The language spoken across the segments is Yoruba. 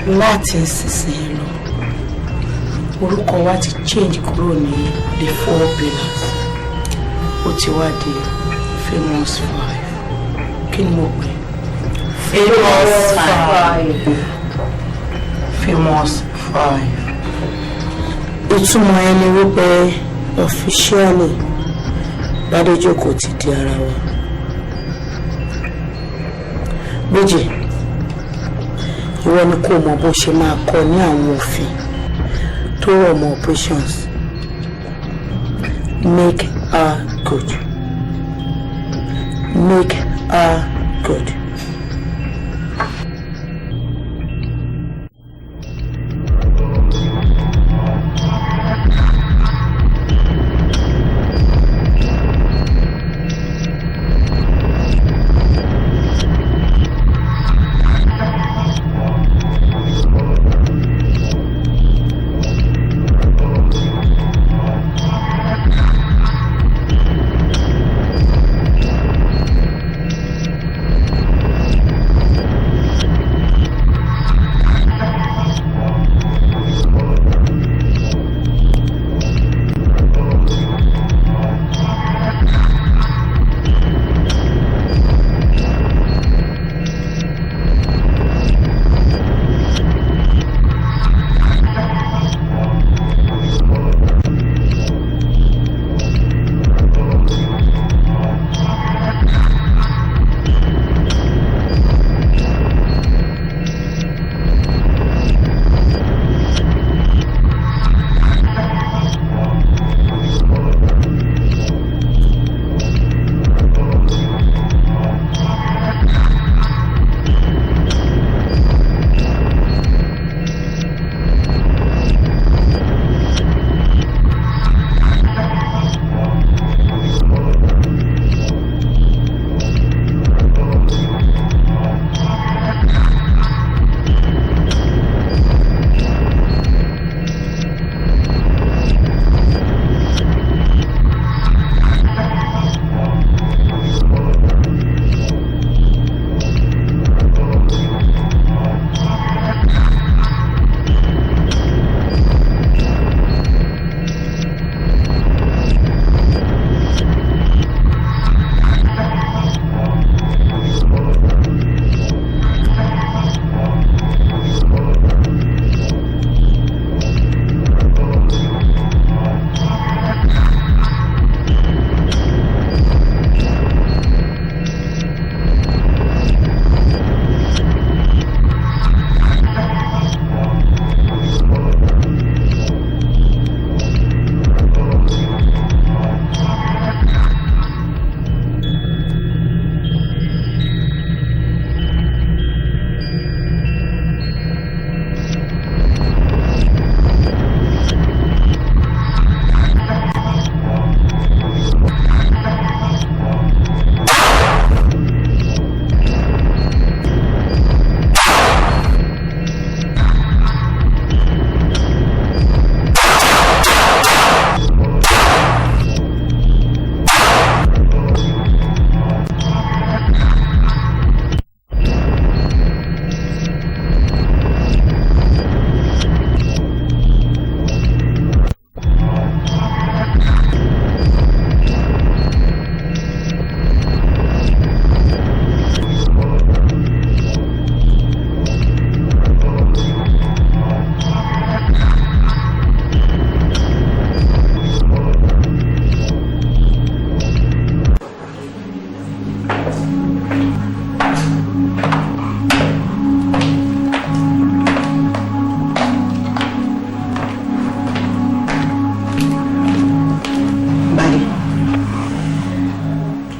Láti ìsinsìnyí lọ, orúkọ wa ti change kúrò ní the four pillars, ó ti wá di famous five. Kí ni mo pè? Famous five. Famous five. Ìtumọ̀ ẹni wípé officially Bádéjókòó ti di ara wa. Méjì, ìwọ ni kò mọ bó ṣe máa kọ ní àwọn òfin tó rọ̀ mọ́ operations. Make her good, make her good.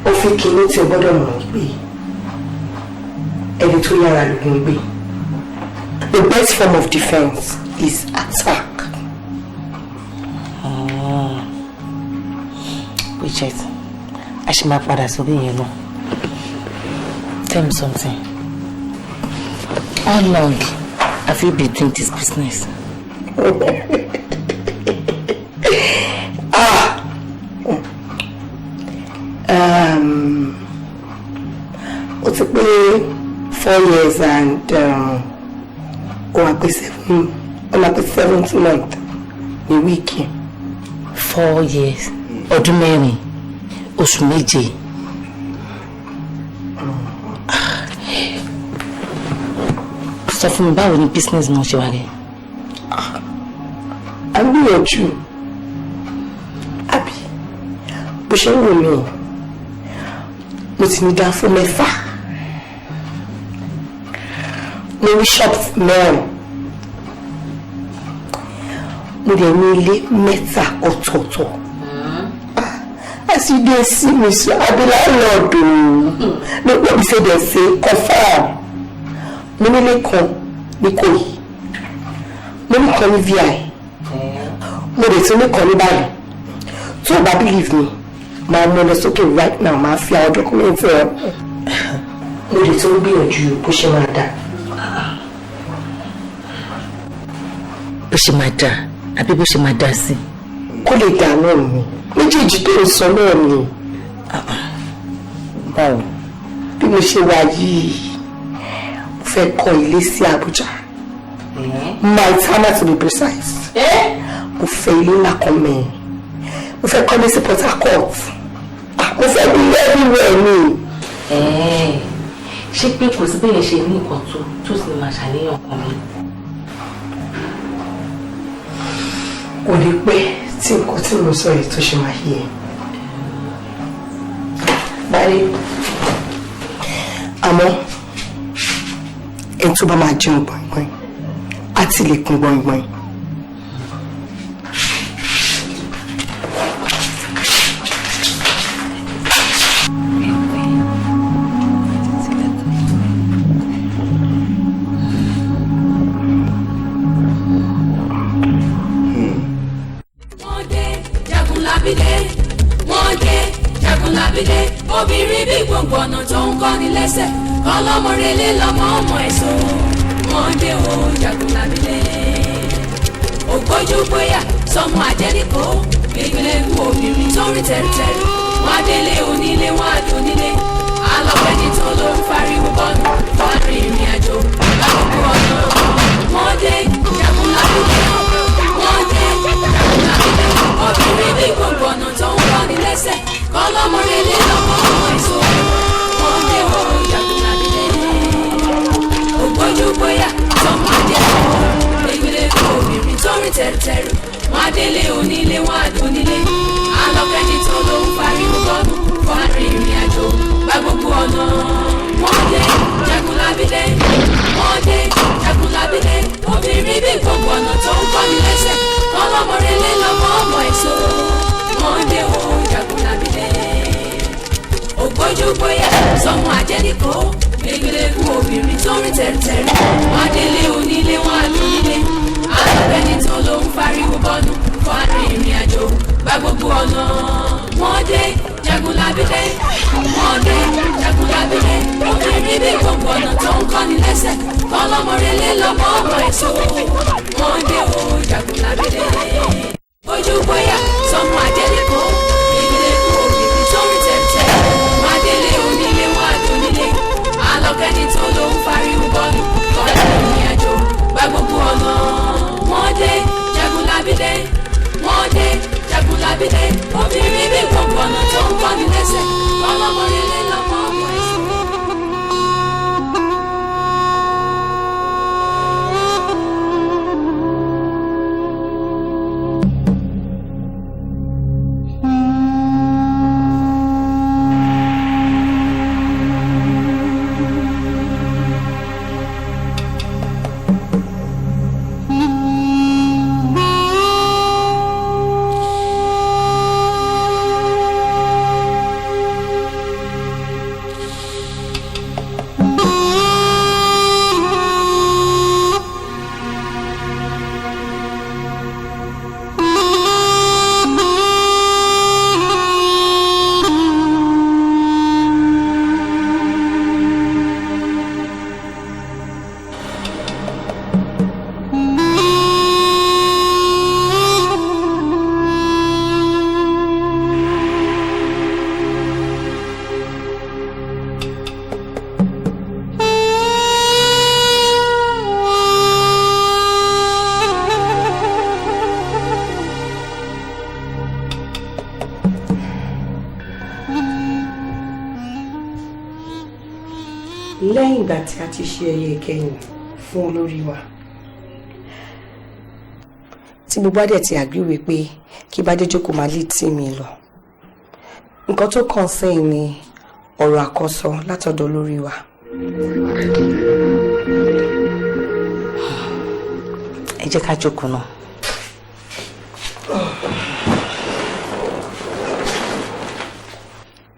Òfin kìíní tí o gbọ́dọ̀ mọ̀ pé ẹni tó yára lògùn gbé. The best form of defense is attack. Bridget, a ṣì máa padà sórí yẹn náà. Tell me something. How long have you been doing this business? Ó ti pé 4 years and Ó wá pé 7, ó máa pé 7th month ní week. 4 years, ọdún 4, oṣù 7. Sọ fún mi, báwo ni business náà ṣe wá rẹ? À ń gbìyànjú, àbí bó ṣe ń wò mí, mo ti ní dáńfó 6, mo ní shop 4, mo dẹ̀ ní ilé 3 ọ̀tọ̀ọ̀tọ̀. As you dey see me so, I be landlord o. No, no be say dem say confirm. Mo nílé kan ní Ìkòyí, mo ní kan ní VI, mo dẹ̀ tún ní kan ní Ìbàdàn. Tó o bá believe me, máa mú lọ sókè right now, máa fi àwọn document ẹ. Mo dẹ̀ tún gbìyànjú bó ṣe máa dà. Bó ṣe máa dà àbí bó ṣe máa dà sí? Kó lè dà náà ni, méjèèjì tó ń sọ náà ni. Báwo? Bí mo ṣe wà yìí, mo fẹ́ kọ́ ilé sí Abuja, Maitama to be precise. Mo fẹ́ ilé ńlá kan mẹ́rin, mo fẹ́ kọ́lé sí Port Harcourt, mo fẹ́ bí everywhere ni. Ṣé pé kò sí bẹ́ẹ̀ ṣe ní nǹkan tó sì máa ṣàníyàn kan mi? Kò lè pẹ́ tí nǹkan tí mo sọ yìí tó ṣe máa yé ẹ. Báyìí, àmọ́ ẹni tó bá máa jẹun gbọ̀ngbọ̀n á ti lè kún gbọ̀ngbọ̀n. Obìnrin bí gbogbo ọ̀nà tó ń kọ́ni lẹ́sẹ̀, ọlọ́mọrelé lọ́mọ ọmọ ẹ̀sọ́. Wọ́n dé o, Jagunlabídé. Ògbójú gbóyà sọmọ àjẹnìkó, gbẹgbẹlẹ́kù obìnrin tó rí tẹ̀rùtẹ̀rù. Wọ́n á délé onílé, wọ́n á donílé. Alọ́pẹ́ni tó ló ń fariwo bọ́ọ̀nù, wọ́n á rin ìrìn àjò lákòókò ọ̀nà. Wọ́n dé Jagunlabídé. Wọ́n dé Jagunlabídé. Obìnrin bí gbogbo ọ̀nà tó ń kọ́ni lẹ́sẹ̀, kọ́lọ́mọrelé lọ́mọ ọmọ èso. Wọ́n dé o, Jagunlabídé. Ògbójú gbóyà sọmọ àjẹkọ̀ọ́, gbẹgbẹlẹ́kù obìnrin tó rí tẹ̀rùtẹ̀rù. Wọ́n á délé onílé, wọ́n á donílé. Alọ́kẹ́ni tó ló ń fariwo bọ́ọ̀nù, wọ́n á rin ìrìn àjò gba gbogbo ọ̀nà. Wọ́n dé Jagunlabídé. Wọ́n dé Jagunlabídé. Obìnrin bí gbogbo ọ̀nà tó ń kọ́ni lẹ́sẹ̀, kọ́lọ́mọrelé lọ́mọ ọmọ èso. Wọ́n dé o, Jagunlabídé. Ògbójú gbóyà sọmọ àjẹnìkó, gbẹgbẹlẹ́kù obìnrin tó rí tẹ̀rùtẹ̀rù. Wọ́n á délé onílé, wọ́n á donílé. Alọ́bẹ̀ni tó ló ń fariwo bọ́ọ̀nù, wọ́n á rin ìrìn àjò gba gbogbo ọ̀nà. Wọ́n dé Jagunlabídé. Wọ́n dé Jagunlabídé. Obìnrin bí gbogbo ọ̀nà tó ń kọ́ni lẹ́sẹ̀, kọ́lọ́mọrelé lọ́mọ ọmọ èso. Wọ́n dé o, Jagunlabídé. Ojú gbóyà sọmọ àjẹnìkó, gbẹgbẹlẹ́kù obìnrin tó rí tẹ̀rùtẹ̀rù. Wọ́n á délé onílé, wọ́n á donílé. Alọ́kẹ́ni tó ló ń fariwo bọ́ọ̀nù, wọ́n á rin ìrìn àjò gba gbogbo ọ̀nà. Wọ́n dé Jagunlabídé. Wọ́n dé Jagunlabídé. Obìnrin bí gbogbo ọ̀nà tó ń kọ́ni lẹ́sẹ̀, kọ́lọ́mọrelé lọ́mọ ọmọ èso. Lẹ́yìn ìgbà tí a ti ṣe ẹyẹ ìkẹyìn fún olórí wa, tí gbogbo adẹ̀ ti agree wípé kí Bádéjókòó máa lead team mi lọ, nǹkan tó kàn sẹ́yìn ni ọ̀rọ̀ àkọ́sọ látọ̀dọ̀ olórí wa. Ẹ jẹ́ ká jókòó náà.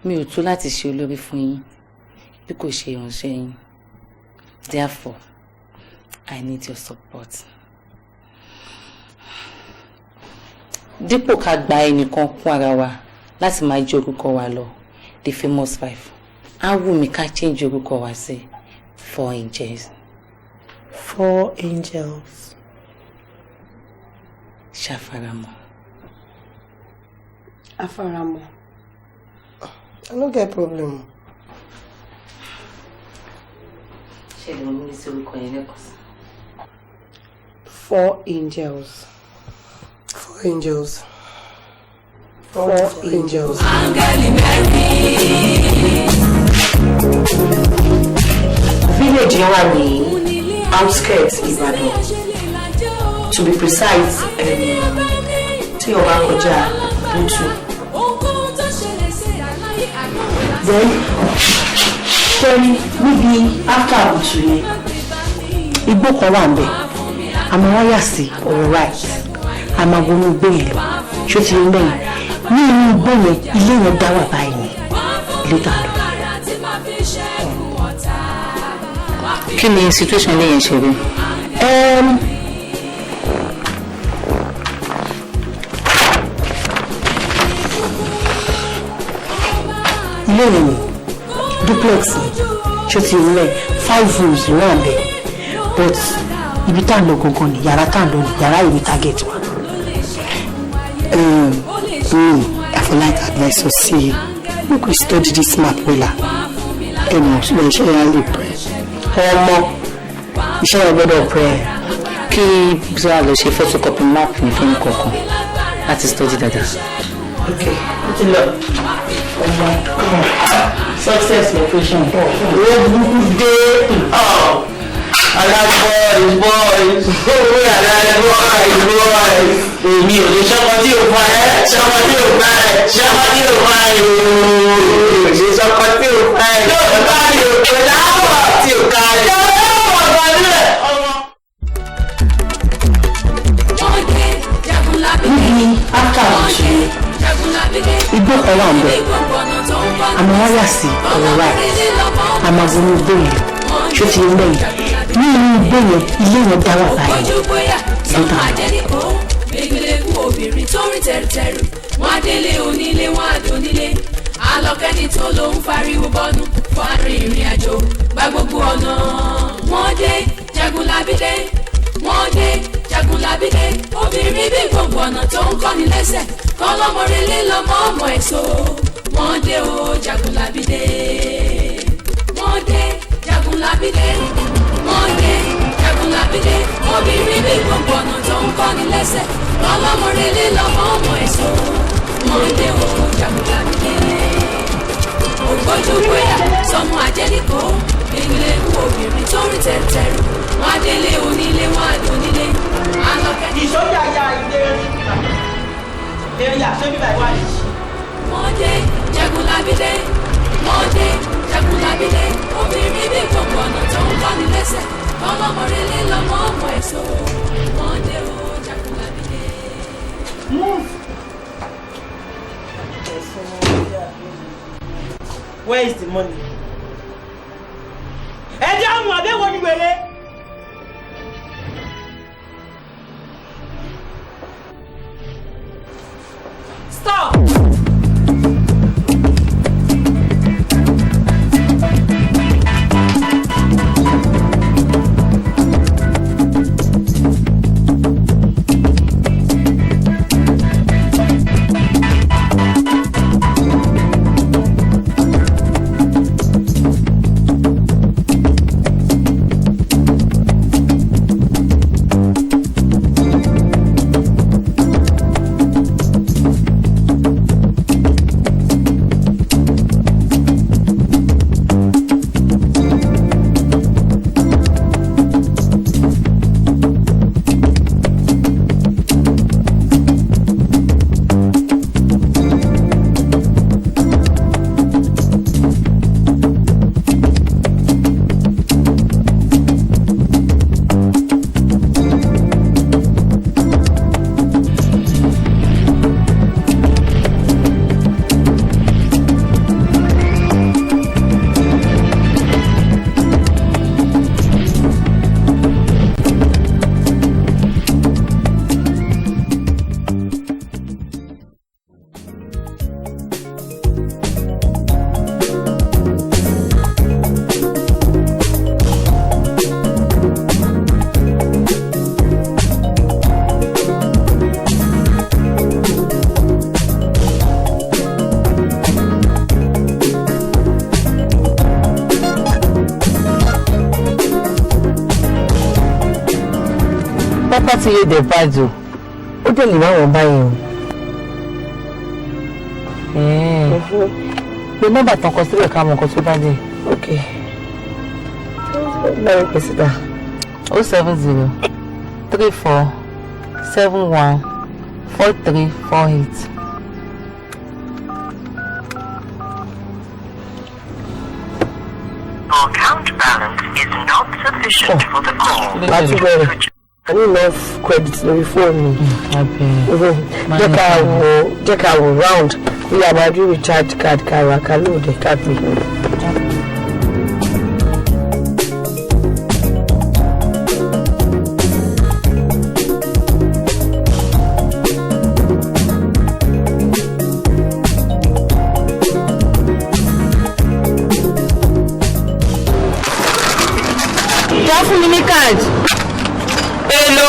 Mi ò tó láti ṣe olórí fún yín bí kò ṣe ìránṣẹ́ yín. Therefore, I need your support. Dípò ká gba ẹnìkan kún ara wa láti máa jẹ́ orúkọ wa lọ, the famous five, á wù mí ká change orúkọ wa sí Four Angels. Four Angels. Ṣàfaramọ́. Afaramọ́. I no get problem. Ṣé lè mú mi sí orúkọ yẹn lẹ́kọ̀ọ́ sí? Four Angels. Four Angels. Four Angels. Áńgẹ́lì mẹ́rin. Village yẹn wà ní outskirts Ìbàdàn. To be precise, tí o bá kọjá Bùtù. Then, sẹ́ni níbi after Bùtù yẹn, igbó kan wà ńbẹ̀, àmọ́ wọ́n yà sí ọ̀rọ̀ right, a máa wọnú igbó yẹn lọ, ṣó ti ń bẹ̀yìn ní inú igbó yẹn, ilé yẹn dá wà báyìí ni ilé tá a lọ. Kí ni situation ilé yẹn ṣe rí? Ilé yẹn ni duplex ni, ṣó ti ń lẹ̀, 5 rooms ló wà ńbẹ̀, but ibi tá à ń lọ gangan ni yàrá tá à ń lọ ni yàrá yìí ni target wa. Me, I for like advice us say make we study this map wella. Ẹ mọ̀ ṣùgbọ́n iṣẹ́ yẹn á lè pẹ́. Ọmọ iṣẹ́ yẹn gbọ́dọ̀ pẹ́. Kí Bísọ́lá lọ ṣe photocopy map ní fún kọ̀ọ̀kan láti study dáadáa. Ok, ó ti lọ. Ọmọ success location. Owó burúkú dé. Aláì boys boys. Owó aláì boys boys. Èmi ò lè ṣọmọ tí ò fa ẹ́, ṣọmọ tí ò fa ẹ́, ṣọmọ tí ò fa ẹ́ ooo. Èmi ò lè ṣọmọ tí ò fa ẹ́. Yóò bá mi ò pè láwọ̀ tí ò ká ẹ̀. Yóò bá mi ò Níbi after Bùtù yẹn, igbó kan wà ńbẹ̀, àmọ́ wọ́n yà sí ọ̀rọ̀ right, a máa wọnú igbó yẹn lọ, ṣó ti ń bẹ̀yìn ní inú igbó yẹn, ilé yẹn dá wà báyìí ilé tá a lọ. Gbẹgbẹlẹ́kù obìnrin tó rìn tẹ̀rùtẹ̀rù, wọ́n á délé onílé, wọ́n á donílé. Alọ́kẹ́ni tó ló ń fariwo bọ́nu, fárin ìrìn àjò gba gbogbo ọ̀nà. Wọ́n dé Jagunlabi dé, wọ́n dé Jagunlabi dé. Obìnrin bí gbogbo ọ̀nà tó ń kọ́ni lẹ́sẹ̀, kọ́lọ́mọrelé lọ́mọ ọmọ èso. Wọ́n dé o Jagunlabi dé, wọ́n dé Jagunlabi dé, wọ́n dé Jagunlabi dé. Obìnrin bí gbogbo ọ̀nà tó ń kọ́ni lẹ́sẹ̀, kọ́lọ́mọrelé lọ́mọ ọmọ èso. Wọ́n dé o Jagunlabi dé. Ògbójú bóyá sọmọ àjẹnìkó, ìgbìlẹ̀kù obìnrin tó rìn tẹ̀rùtẹ̀rù, wọ́n á délé onílé, wọ́n á donílé. Alọ́kẹ́ni. Ìṣọ́jà ya ilé eré àṣẹ bíbá ìwà yìí. Wọ́n dé Jagunlabi dé, wọ́n dé Jagunlabi dé. Obìnrin bí gbogbo ọ̀nà tó ń kọ́ni lẹ́sẹ̀, kọ́lọ́mọrelé lọ́mọ ọmọ èso. Wọ́n dé o Jagunlabi dé. Move. Where is the money? Ẹ jẹ́ àwọn àbẹ̀wò ni wèrè. Stop! Property yóò dẹ̀ bàjẹ́ ó dẹ̀ lè má wọ́n báyìí o. Pé nọ́mbà tán kọ síbẹ̀ ká mọ nǹkan tó bá dé. Ok. Báwo pè síta? 070 34 71 43 48. Account balance is not sufficient for the call. Láti bẹ̀rẹ̀. I need enough credit lórí fóònù mi. Jẹ́ ká wò round bí a máa rí recharge card ká ra ká lóde ká pè. Jọ fún mi ní card. Èlò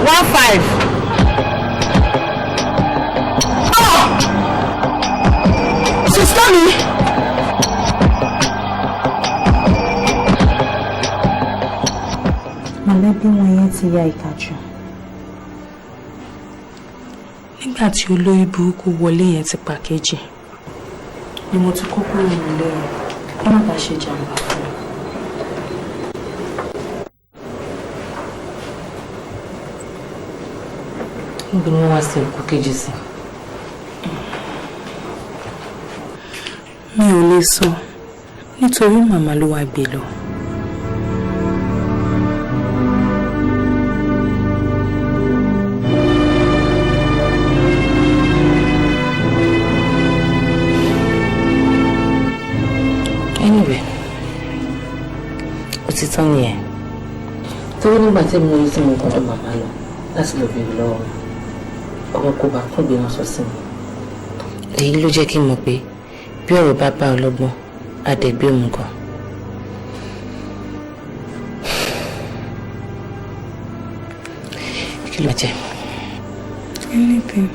15. Sista mi. Mọ̀lẹ́bí wọn yẹn ti ya ìkà jù. Nígbà tí olórí burúkú wọlé yẹn ti pa kejì ni mo ti kó kúrò nílé rẹ̀ kó má bàa ṣe jàǹbá fún mi. Níbo ni wọ́n wá sí òkú kejì sí? Mi ò lè sọ nítorí màmá ló wá gbé lọ. Anyway, ó ti tán nìyẹn. Torí nígbà tí mo rí tí mo gbọ́dọ̀ màmá lọ láti lọ bèrè lọ́wọ́ wọn, ọmọ kò bá kún gbé wọn sọ sí mi. Èyí ló jẹ́ kí n mọ̀ pé bí ọ̀rọ̀ bá bá ọlọ́gbọ́n, á dẹ̀ gbé òun gan. Kí ló jẹ́? Anything.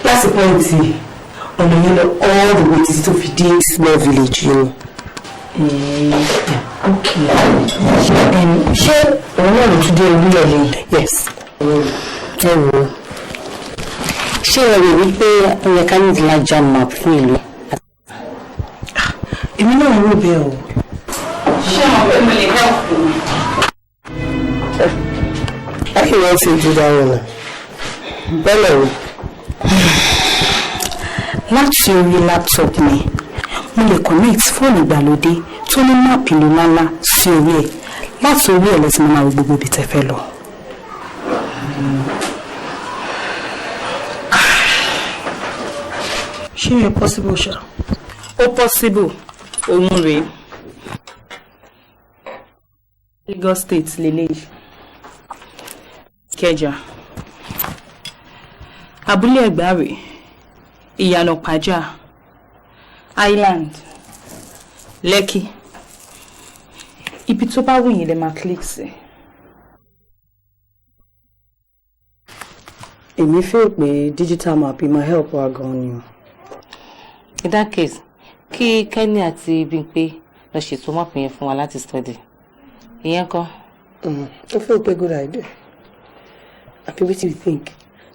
Láti pọ́ǹtì ọ̀nà yẹn lọ all the way títí tó fi dé small village yẹn. Ok. Ṣé òun náà ló tún dé orílẹ̀ yìí? Yes. Ẹ wò ó. Ṣé ẹ rò wípé ó yẹ ká ní larger map fún ìlú? Èmi náà ń rò bẹ́ẹ̀ o. Ṣé mo pé mo lè help you? How you wan take do that one? Bẹ́lẹ̀ o. Láti orí laptop mi, mo lè connect fóònù ìgbàlódé tó ní máàpù ìlú ńláńlá sí orí ẹ̀. Láti orí ẹ̀ lẹ́sìn máa wo gbogbo ibi tẹ́ fẹ́ lọ. Ṣé yẹn possible ṣá? Ó possible, òun rèé. Lagos State lélẹ́yìí. Ìkẹjà. Abúlé Ẹ̀gbá rèé. Ìyànà Pàjá, Island, Lekki. Ibi tó bá wù yín lẹ máa click sí. Èmi feel pé digital map máa help wa gan ni o. In that case, kí Kenny àti Bímpé lọ ṣètò máàpù yẹn fún wa láti study. Ìyẹn kọ́. I feel pé good idea. Àbí wetin you think?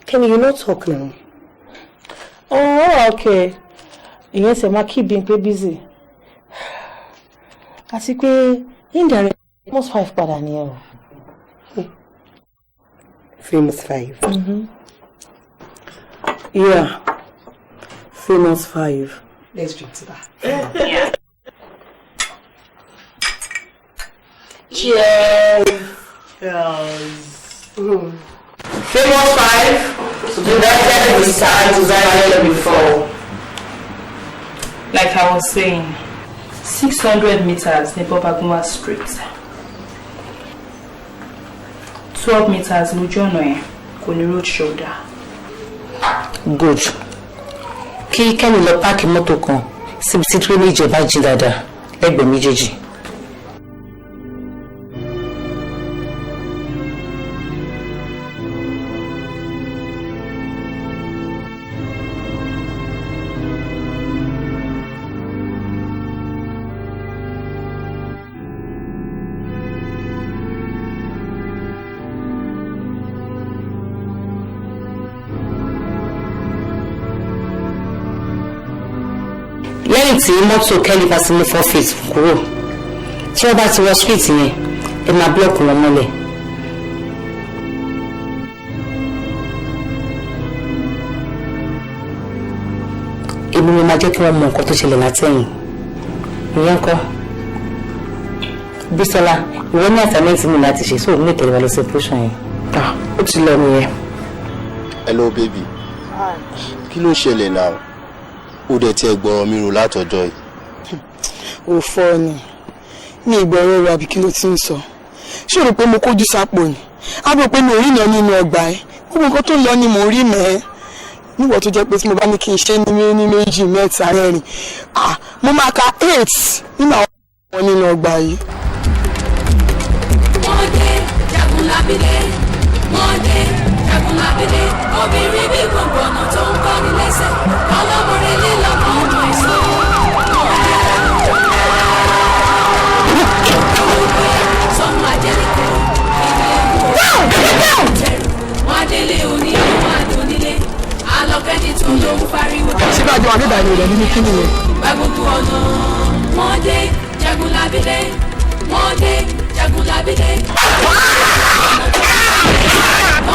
Kenny, you no talk now. Oh, okay. Ìyẹn ṣe máa keep Bímpé busy. Àti pé indirect Famous Five padà nìyẹn o. Famous Five. Yeah, Famous Five. Let's drink to that. Yeah. Cheers. Cheers. Famous Five. United we stand, divided we fall. Like I was saying, 600 meters ní Bobagunwa Street. 12 meters lójú ọ̀nà yẹn kò ní road shoulder. Good. Kí Kenny lọ páàkì mọ́tò kan Síbi tí drainage ẹ̀ bá jìn dáadáa lẹ́gbẹ̀ẹ́ méjèèjì. Lẹ́yìn tí mọ́tò Kelly bá ti mú 4 feet kúrò, tí wọ́n bá ti wọ street yẹn, ẹ máa block wọn mọ́lẹ̀. Èmi ni máa jẹ́ kí wọ́n mọ nǹkan tó ṣẹlẹ̀ látẹ̀yìn. Ìyẹn kọ́, Bísọ́lá, ìwọ ní assignment mi láti ṣe, sóò ní ìtẹ̀lé wa lọ sí operation yẹn. Ó ti lọ nìyẹn. Hello baby, kí ló ṣẹlẹ̀ náà? Ó dẹ̀ tiẹ̀ gbọ́rọ̀ mi rò látọjọ́ yìí. Ò fọ́ ni ní ìgbọ̀rọ̀ rẹ̀, àbí kí ló ti ń sọ? Ṣé o rò pé mo kójú sápò ni? Á bò pé mi ò rí ìyàn nínú ọgbà ẹ. Gbogbo nǹkan tó ń lọ ni mò ń rí mẹ́ẹ́ níwọ̀, tó jẹ́ pé tí mo bá ní kí n ṣe ní ní méjì, mẹ́ta, mẹ́rin, ah, mo máa ka eight nínú àwọn ọmọ nínú ọgbà yìí. Wọ́n dé Jagunlabi dé, wọ́n dé Jagunlabi dé. Obìnrin bí gbogbo ọ̀nà tó ń kọ́ni lẹ́sẹ̀, ọlọ́mọrẹ́lẹ́ lọ́mọ ọmọ ẹ̀sọ́. Sọmọ ajẹ́nìkó ilé wọ́n adélé onílé, wọ́n adónílé alọ́kẹ́ni tó lóun fariwo. Ṣé bá a jọ wà nígbà yẹn rẹ̀ nínú kíni yẹn? Gba gbogbo ọ̀nà, wọ́n dé Jagunlabi dé, wọ́n dé Jagunlabi dé.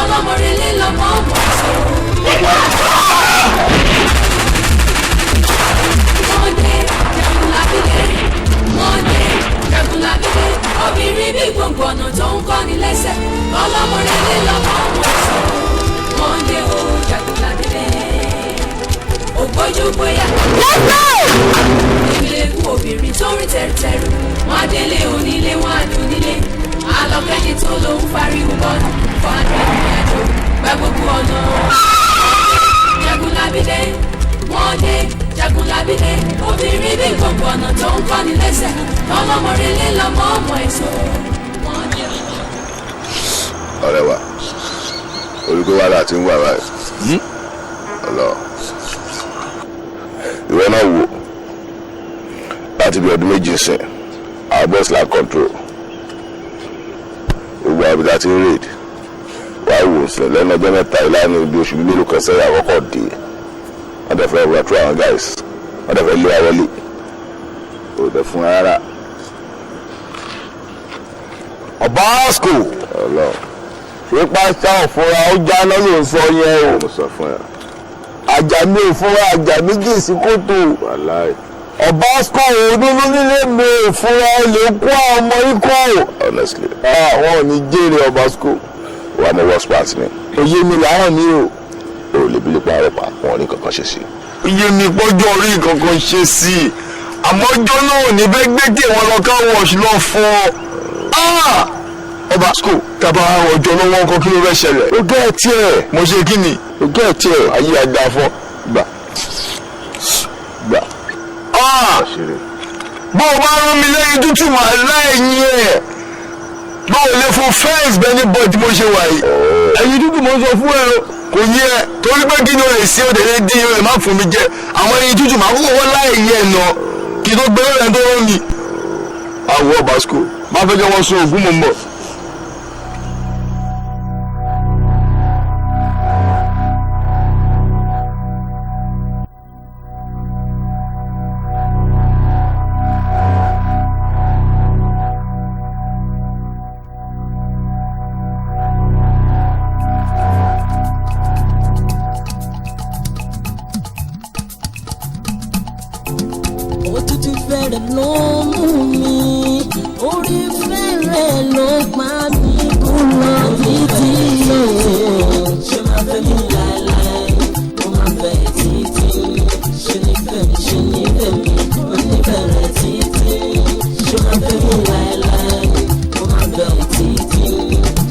Ọlọ́mọrẹ́lẹ́ lọ́mọ ọmọ ẹ̀sọ́. Wọ́n dé Jagunlabi dé, wọ́n dé Jagunlabi dé. Obìnrin bí gbogbo ọ̀nà tó ń kọ́ni lẹ́sẹ̀, ọlọ́mọrẹ́lẹ́ lọ́mọ ọmọ ẹ̀sọ́. Wọ́n dé o, Jagunlabi dé. Ògbójú bóyá. Ilé ewu obìnrin tó rí tẹ̀rùtẹ̀rù, wọ́n á délé onílé, wọ́n á dùn nílé. Alọ́kẹ́ni tó lòún fariwo bọ́ọ̀nù fún àdúrà àjò gba gbogbo ọ̀nà. Jagunlabi dé, wọ́n dé Jagunlabi dé. Obìnrin bí gbogbo ọ̀nà tó ń kọ́ni lẹ́sẹ̀, ọlọ́mọrẹ́lẹ́ lọ́mọ ọmọ ẹ̀sọ́. Wọ́n dé. Ọ̀rẹ́ wa, orúkọ wa láti ń wà báyìí ọlọ. Ìwọ náà wò, láti bí ọdún 2 sìn, our boss lack control gbogbo àwọn ibi tí ń raid. Wàá wò sí lẹ́nu ọjọ́ 3 ìlànà ibi oṣù mélòó kan sẹ́yìn àkọ́kọ́ dé, wọ́n dẹ̀ fẹ́ overthrow àwọn guys, wọ́n dẹ̀ fẹ́ lé wa wọlé, ò dẹ̀ fún wa rárá. Ọ̀básco. Ọlọ́run. Ṣé pásítọ̀ òfúnra ó jáná ló ń sọ yẹn o? Mo sọ fún ẹ. Àjà mi ò fúnra, àjà méjì sí kòtò. Wàláì. Ọ̀básco òdúdú nílé mi ò fúnra, lè kó àwọn ọmọ ikọ̀. Honestly. Àwọn ò ní jèrè, Ọ̀básco. Wàá mọ worst part ni. Òye mi làárọ̀ mi o. O ò lè bí lépa ọ̀rọ̀ pa wọn ò ní kankan ṣe sí. Iye mi pọ́jọ́ orí kankan ṣe sí i, àmọ́ ọjọ́ náà ò ní fẹ́ gbé tí wọn lọ ká wọ̀ṣ lọ fọ́ ọ. Ọ̀básco, tàbá ọjọ́ lọ́wọ́ nǹkan, kí ló fẹ́ ṣẹlẹ̀? O gẹ́ ẹ̀ tiẹ̀. Mo ṣe kí ni? O gẹ́ ẹ̀ tiẹ̀. Ayé àgbà fọ́. Gbà gbà. Àṣírí. Bó o bá rán mi lẹ́yìn tútù màá láìyín ẹ̀, bó o lè fún fẹ́ǹsì bẹ́ẹ̀ ní bọ́ọ̀dì mo ṣe wà yìí. Ẹyin tútù mo ń sọ fún ẹ o, kò yẹ ẹ torí pé kí ni o lè ṣe, o lè dín, o lè má fún mi jẹ àwọn ẹyin tútù, màá kókó wọ́n láìyín ẹ̀ nà kí tó gbé lọ́rẹ̀ tó rán mi. Àwọ̀ Ọ̀básco má fẹ́ jẹ́ wọ́n sun ògún, mo ń bọ̀. Òtútù fẹ́rẹ̀ ló mú mi, orí fẹ́rẹ̀ ló pa mí kúrò títí. Ṣé máa fẹ́ mi láéláé? Mo máa fẹ́ títí. Ṣé nífẹ̀ẹ́ mi? Ṣé nífẹ̀ẹ́ mi? Mo nífẹ̀ẹ́ rẹ̀ títí. Ṣé máa fẹ́ mi láéláé? Mo máa fẹ́ títí.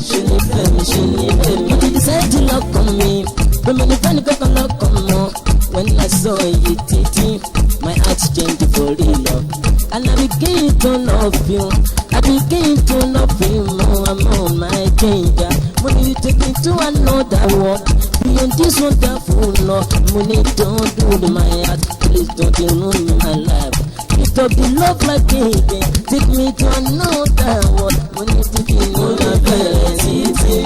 Ṣé nífẹ̀ẹ́ mi? Ṣé nífẹ̀ẹ́ mi? Mo ti decide lọ́kàn mi pé mo ní fẹ́ni kankan lọ́kàn mọ́. When I saw you, títí, my heart exchange for real love. And I begin to love you, I begin to love you more and more, my ginger. Money you take me to another world, beyond this wonderful love. Money don't do my heart, please don't ruin my life. Stop the love like again, take me to another world. Money take me to another títí,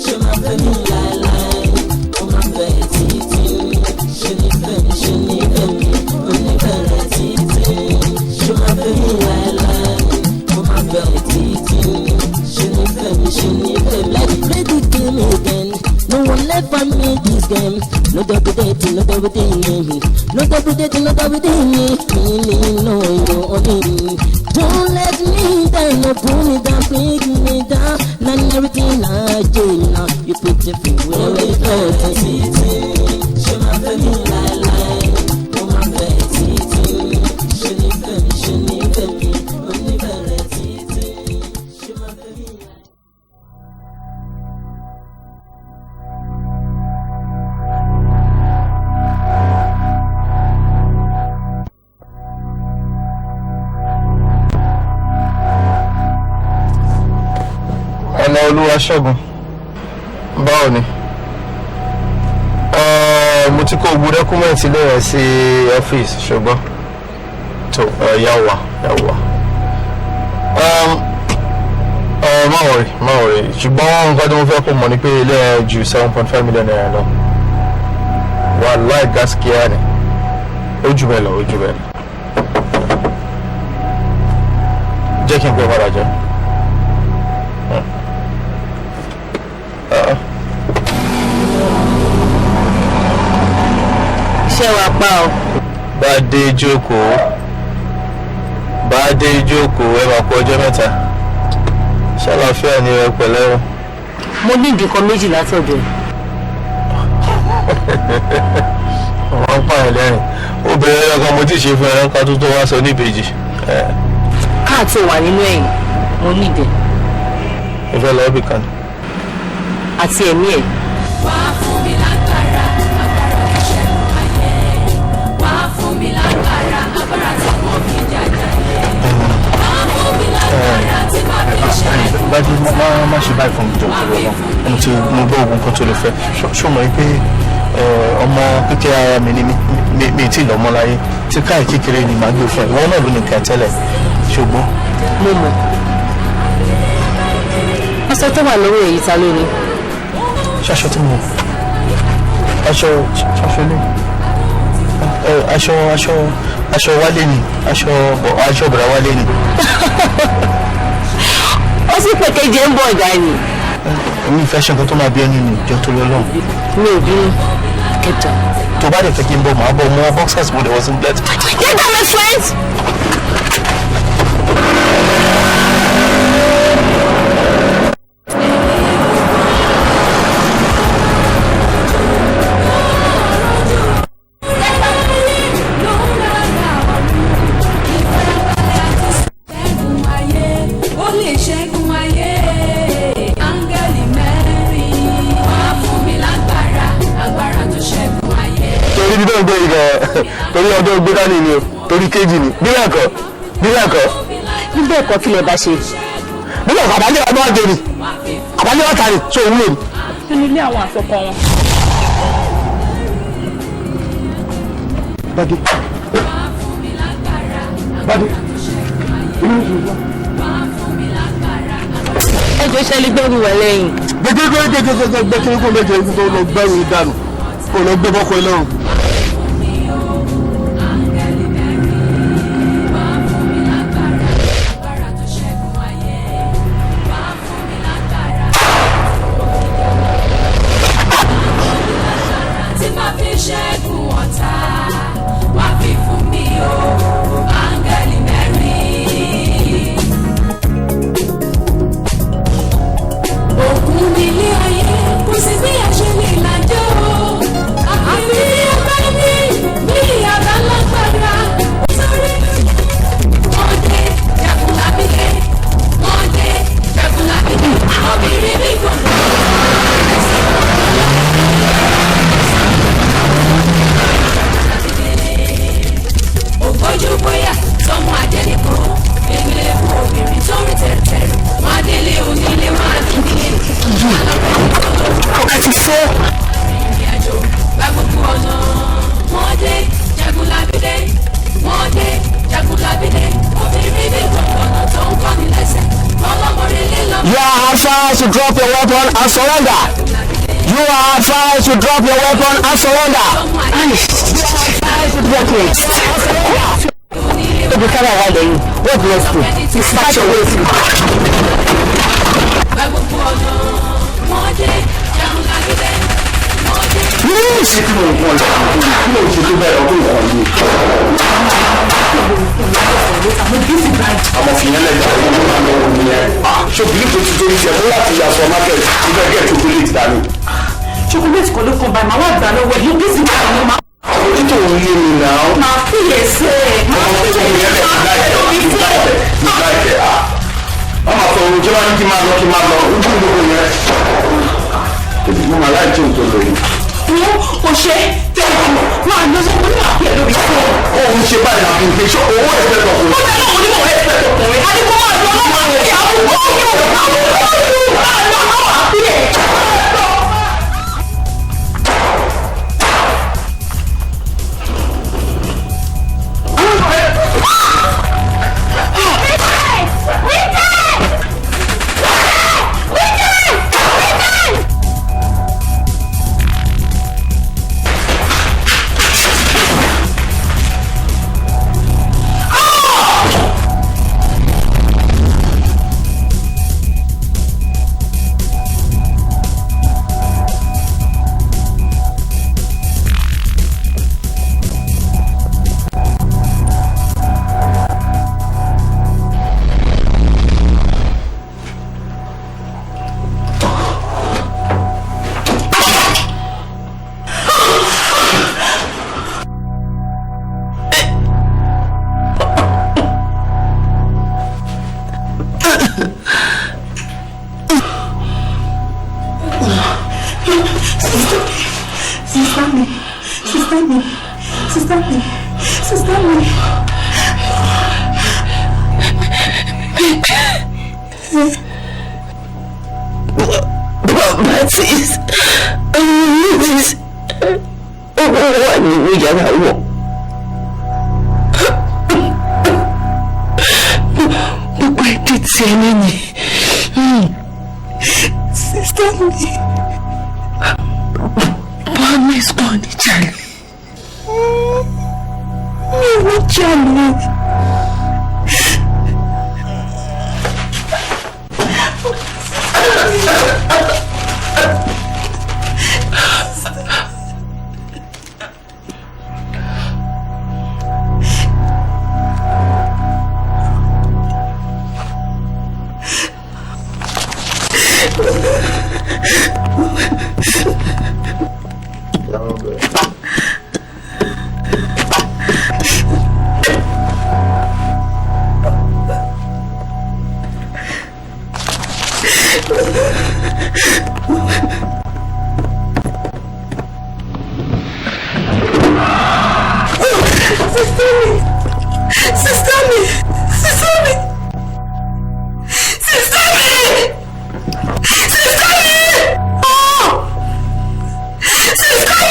ṣé máa fẹ́ mi láéláé? Ó máa fẹ́ títí, ṣé ní fẹ́ mi, ṣé ní fẹ́ mi? Ó ní bẹ̀rẹ̀ títí, ṣé máa fẹ́ mi láéláé? Ó máa fẹ́ títí, ṣé ní fẹ́ mi, ṣé ní fẹ́ mi? Let's play the game again. No one left for me this game. No double dating, no double dating, no double dating, no double dating. Me, no, you only. Don't let me down, no pull me down, break me down. Not everything I do now, you put everywhere you go. Ṣé máa fẹ́ mi láéláé? Ó máa fẹ́ títí. Ṣé ní fẹ́ mi, ṣé ní fẹ́ mi? Ó ní bẹ̀rẹ̀ títí. Ṣé máa fẹ́ mi láéláé? Ọ̀nà olúwa ṣẹ́gun, báwo ni? Mo ti kó gbogbo dọ́kúmẹ̀ntì ilé rẹ̀ sí ọ́fíìsì, ṣùgbọ́n tó yà wá yà wá. Má worry, má worry, ṣùgbọ́n nǹkan tí mo fẹ́ kó mọ̀ ni pé ilé ẹ̀ ju ₦7.5 million lọ. Wàláì gaskiya ni, ó jù bẹ́ẹ̀ lọ, ó jù bẹ́ẹ̀ lọ. Jẹ́ kí n pẹ́ padà jẹ́. Ṣé wàá pa ọ. Bá dé jókòó, bá dé jókòó, ẹ máa kú ọjọ́ mẹ́ta, ṣàlàáfíà ni ẹ pẹ̀lẹ́ o. Mo ní ìdí kan méjì látọ̀dọ̀ ẹ̀. Wọ́n ń pààyàn lẹ́rìn, obìnrin ẹ̀rọ kan mo ti ṣe fún ẹran kan tó tó wá sọ níbejì. Káàtó wà nínú ẹ̀yìn, mo ní ìdẹ. Mo fẹ́ lọ ibì kan. Àti ẹ̀mí ẹ̀. Wá fún mi lágbára, agbára ìṣẹ́gun ayé. Wá fún mi lágbára, agbára tí mo fi jàjà yẹ. Wá fún mi lágbára tí màá fi ṣẹ́gun. Bájú, má má ṣe báyìí fún mi, jọ tó lọ. Mo ti mo gbọ́ oògùn kan tó lè fẹ́. Ṣó mọ̀ pé ọmọ kékeré ara mi ni mi tí ì lọ́mọ láyé tí káì kékeré ni màá gbé fún ẹ. Ìwọ náà ló ní nǹkan tẹ́lẹ̀, ṣùgbọ́n. Mo mọ̀. Aṣọ tó wà lọ́wọ́ èyí, ta ló ní? Ṣaṣọ tí mo aṣọ ṣaṣọ ní aṣọ wálé ni, aṣọ bọ̀dá wálé ni. Ó sì pé kejì ń bọ̀ ọ̀gá ni. Èmi ìfẹ́ ṣe nǹkan tó máa bí ẹni nù, jọ torí Ọlọ́run. Mi ò bínú kẹta. Tó bá dẹ̀ fẹ́ kí n bọ̀, màá bọ̀ mọ́ boxers, mo dẹ̀ wọ singlet. Get down, my friend. Ṣẹ́gun ayé, ó lè ṣẹ́gun ayé. Áńgẹ́lì mẹ́rin. Wá fún mi lágbára, agbára tó ṣẹ́gun ayé. Torí bí bẹ́ẹ̀ gbé yìí gan, torí ọdún gbé dání ni o, torí kéjì ni bílẹ̀ kọ́, bílẹ̀ kọ́. Níbẹ̀ ẹ̀kọ́ kí lè bá ṣe. Bílẹ̀ kọ́, àbálẹ̀ ọdún àjẹ ni, àbálẹ̀ ọ̀tá ni, tó wúlò ni. Nínú ilé àwọn àsọkọ wọn. Bade. Bade. Ẹ jọ, ṣe lè gbẹ́rù wà lẹ́yìn. Gbẹgbẹgbẹgbẹgbẹ kí ni kò méje tó lọ gbẹrù dànù, kò lọ gbé bọ́kọ ilé ọ̀run. Áńgẹ́lì mẹ́rin. Wá fún mi lágbára, agbára tó ṣẹ́gun ayé. Wá fún mi lágbára, tí màá fi ṣẹ́gun ọ̀tá. Wá fi fún mi o, áńgẹ́lì mẹ́rin. Òkun nílé ayé, kò sí bí a ṣe lè làjọ́ o. Àfi bí a bá méjì ọ̀gá ti fọ́. Ìrìnàjò gba gbogbo ọ̀nà. Wọ́n dé Jagunlabi dé, wọ́n dé Jagunlabi dé. Obìnrin ní gbogbo ọ̀nà tó ń kọ́ni lẹ́sẹ̀. Ọlọ́mọrelé lọ́mọ. You are advised to drop your weapon and surrender. You are advised to drop your weapon and surrender. What next? Obi kára wà lẹ́yìn. What next? You start your way through. Gba gbogbo ọ̀nà. Wọ́n dé Jagunlabi dé, wọ́n dé. Ṣé kí ló ń kọ́ ẹ̀ kí ló ń ṣe tó bẹ́ẹ̀ ọdún kan yìí? Àmọ̀ fìyẹn lẹ́jà owó ló máa lọ́wọ́ ní ẹ̀. Ṣé obìnrin tó ti torí tiẹ̀ mú láti ya supermarket tó fẹ́ gẹ̀ chocolate dání? Chocolate kan ló kàn báyìí, màá wà gbà lọ́wọ́ ẹ̀. Mo bí sí báyìí mo máa. Nítorí òun lé mi náà. Màá fi ẹsẹ̀ máa fi ẹsẹ̀ máa fi ẹsẹ̀. Wọ́n máa sọ ohun tí wọ́n ní kí máa lọ kí máa lọ ojú gbogbo yẹn. Ebi mo máa láì tí òun tó lò yìí. Wo o ṣe tẹ́lẹ̀ máa lọ sọ́kùn ní àpẹ́ lórí fún ọ. Òun ṣe báyìí náà fi ń pe ṣé owó ẹ̀fẹ́ tọkùnrin. Ó dáná òun ní mò ń ẹ̀fẹ́ tọkùnrin. A ní kó máa lọ lọ́wọ́ àti àwọn ọmọ máa lọ lọ́wọ́ àpẹ́ ẹ̀. Sister mi, Baptist, ó wà nínú yàrá wọn. Gbogbo ẹbí tí ẹ lẹ́yìn. Sister mi. Promise kò ní jalè. Mi ò ní jalè. Sister mi, sister mi, sister mi, sister mi, oh, sister mi.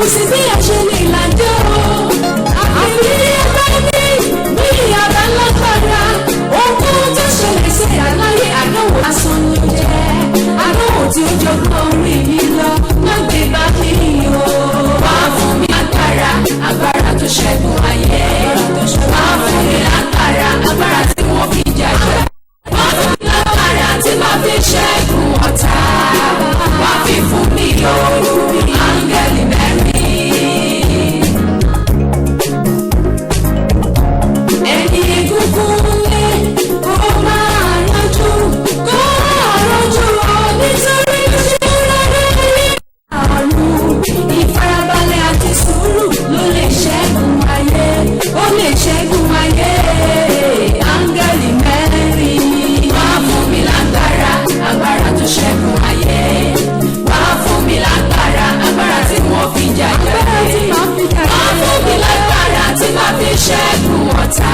Kò sí bí a ṣe lè làjọ́ o. Àfi bí ẹ bá ní bí ìyàrá lágbára. Ohunkóhun tó ṣẹlẹ̀ sí àláyé àdánwò lásán ló jẹ́. Àdánwò tí ó jọgbọ́n orí mi lọ, má gbé bá mi o. Wá fún mi lágbára, agbára tó ṣẹ́gun ayé. Wá fún mi lágbára, agbára tí wọ́n fi jàjà. Wá fún mi lágbára tí màá fi ṣẹ́gun ọ̀tá. Wá fi fún mi o, áńgẹ́lì mẹ́rin. Ẹni egungun lé kó máa rọ́jú, kó máa rọ́jú o, nítorí ojú rere rí àrùn. Ìfarabalẹ̀ àti sùúrù ló lè ṣẹ́gun ayé, ó lè ṣẹ́gun ayé. Áńgẹ́lì mẹ́rin. Wá fún mi lágbára, agbára tó ṣẹ́gun ayé. Wá fún mi lágbára, agbára tí wọ́n fi jàjà. Wá fún mi lágbára tí màá fi ṣẹ́gun ọ̀tá.